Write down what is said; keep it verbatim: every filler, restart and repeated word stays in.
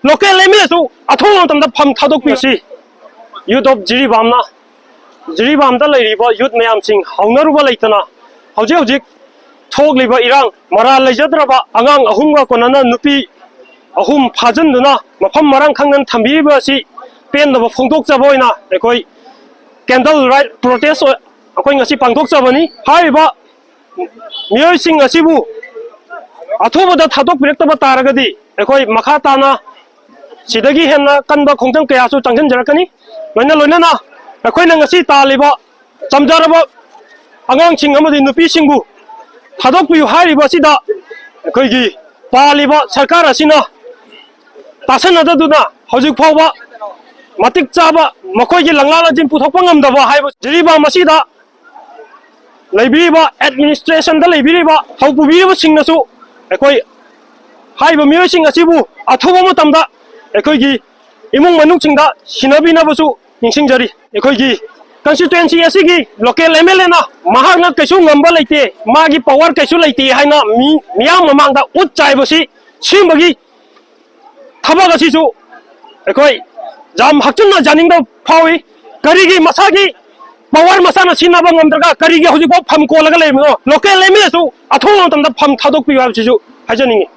Local M L ꯑꯦꯁꯨ ꯑꯊꯨꯕ ꯃꯇꯝꯗ ꯐꯝ ꯊꯥꯗꯣꯛꯄꯤꯁꯤ꯫ ꯌꯨꯠ ꯑꯣꯐ ꯖꯤꯔꯤꯕꯥꯝꯅ, ꯖꯤꯔꯤꯕꯥꯝꯗ ꯂꯩꯔꯤꯕ ꯌꯨꯠ ꯃꯌꯥꯝꯁꯤꯡ ꯍꯧꯅꯔꯨꯕ ꯂꯩꯇꯅ ꯍꯧꯖꯤꯛ ꯍꯧꯖꯤꯛ ꯊꯣꯛꯂꯤꯕ ꯏꯔꯥꯡ, ꯃꯔꯥꯜ ꯂꯩꯖꯗ꯭ꯔꯕ ꯑꯉꯥꯡ ꯑꯍꯨꯝꯒ ꯀꯣꯟꯅꯅ ꯅꯨꯄꯤ ꯑꯍꯨꯝ ꯐꯥꯖꯤꯟꯗꯨꯅ ꯃꯐꯝ ꯃꯔꯥꯡ ꯈꯪꯗꯅ ꯊꯝꯕꯤꯔꯤꯕ ꯑꯁꯤ ꯄꯦꯟꯗꯕ ꯐꯣꯡꯗꯣꯛꯆꯕ ꯑꯣꯏꯅ ꯑꯩꯈꯣꯏ candle light protest ꯑꯩꯈꯣꯏ ꯉꯁꯤ ꯄꯥꯡꯊꯣꯛꯆꯕꯅꯤ꯫ ꯍꯥꯏꯔꯤꯕ ꯃꯤꯑꯣꯏꯁꯤꯡ ꯑꯁꯤꯕꯨ ꯑꯊꯨꯕꯗ ꯊꯥꯗꯣꯛꯄꯤꯔꯛꯇꯕ ꯇꯥꯔꯒꯗꯤ ꯑꯩꯈꯣꯏ ꯃꯈꯥ ꯇꯥꯅ ꯁꯤꯗꯒꯤ ꯍꯦꯟꯅ ꯀꯟꯕ ꯈꯣꯡꯖꯪ ꯀꯌꯥꯁꯨ ꯆꯪꯁꯤꯟꯖꯔꯛꯀꯅꯤ꯫ ꯂꯣꯏꯅ ꯂꯣꯏꯅꯅ ꯑꯩꯈꯣꯏꯅ ꯉꯁꯤ ꯇꯥꯜꯂꯤꯕ ꯆꯝꯖꯔꯕ ꯑꯉꯥꯡꯁꯤꯡ ꯑꯃꯗꯤ ꯅꯨꯄꯤꯁꯤꯡꯕꯨ ꯊꯥꯗꯣꯛꯄꯤꯌꯨ ꯍꯥꯏꯔꯤꯕ ꯑꯁꯤꯗ ꯑꯩꯈꯣꯏꯒꯤ ꯄꯥꯜꯂꯤꯕ ꯁꯔꯀꯥꯔ ꯑꯁꯤꯅ ꯇꯥꯁꯟꯅꯗꯗꯨꯅ ꯍꯧꯖꯤꯛ ꯐꯥꯎꯕ ꯃꯇꯤꯛ ꯆꯥꯕ ꯃꯈꯣꯏꯒꯤ ꯂꯪꯂꯥ ꯂꯪꯖꯤꯟ ꯄꯨꯊꯣꯛꯄ ꯉꯝꯗꯕ ꯍꯥꯏꯕ ꯖꯤꯔꯤꯕꯥꯝ ꯑꯁꯤꯗ ꯂꯩꯕꯤꯔꯤꯕ ꯑꯦꯗꯃꯤꯅꯤꯁꯇ꯭ꯔꯦꯁꯟꯗ ꯂꯩꯕꯤꯔꯤꯕ ꯊꯧ ꯄꯨꯕꯤꯔꯤꯕꯁꯤꯡꯅꯁꯨ ꯑꯩꯈꯣꯏ ꯍꯥꯏꯔꯤꯕ ꯃꯤꯑꯣꯏꯁꯤꯡ ꯑꯁꯤꯕꯨ ꯑꯊꯨꯕ ꯃꯇꯝꯗ ꯑꯩꯈꯣꯏꯒꯤ ꯏꯃꯨꯡ ꯃꯅꯨꯡꯁꯤꯡꯗ ꯁꯤꯟꯅꯕꯤꯅꯕꯁꯨ ꯅꯤꯡꯁꯤꯡꯖꯔꯤ꯫ ꯑꯩꯈꯣꯏꯒꯤ ꯀꯟꯁꯇꯤꯇ꯭ꯋꯦꯟꯁꯤ ꯑꯁꯤꯒꯤ ꯂꯣꯀꯦꯜ ꯑꯦꯝ ꯑꯦꯜ ꯑꯦꯅ ꯃꯍꯥꯛꯅ ꯀꯩꯁꯨ ꯉꯝꯕ ꯂꯩꯇꯦ, ꯃꯥꯒꯤ ꯄꯋꯥꯔ ꯀꯩꯁꯨ ꯂꯩꯇꯦ ꯍꯥꯏꯅ ꯃꯤ ꯃꯤꯌꯥꯝ ꯃꯃꯥꯡꯗ ꯎꯠ ꯆꯥꯏꯕꯁꯤ ꯁꯤꯒꯨꯝꯕꯒꯤ ꯊꯕꯛ ꯑꯁꯤꯁꯨ ꯑꯩꯈꯣꯏ ꯌꯥꯝ ꯍꯛꯆꯤꯟꯅ ꯌꯥꯅꯤꯡꯗꯕ ꯐꯥꯎꯏ꯫ ꯀꯔꯤꯒꯤ ꯃꯁꯥꯒꯤ ꯄꯋꯥꯔ ꯃꯁꯥꯅ ꯁꯤꯖꯤꯟꯅꯕ ꯉꯝꯗ꯭ꯔꯒ ꯀꯔꯤꯒꯤ ꯍꯧꯖꯤꯛꯐꯥꯎ ꯐꯝ ꯀꯣꯜꯂꯒ ꯂꯩꯔꯤꯕꯅꯣ? ꯂꯣꯀꯦꯜ ꯑꯦꯝ ꯑꯦꯜ ꯑꯦꯁꯨ ꯑꯊꯨꯕ ꯃꯇꯝꯗ ꯐꯝ ꯊꯥꯗꯣꯛꯄꯤꯌꯨ ꯍꯥꯏꯕꯁꯤꯁꯨ ꯍꯥꯏꯖꯅꯤꯡꯉꯤ꯫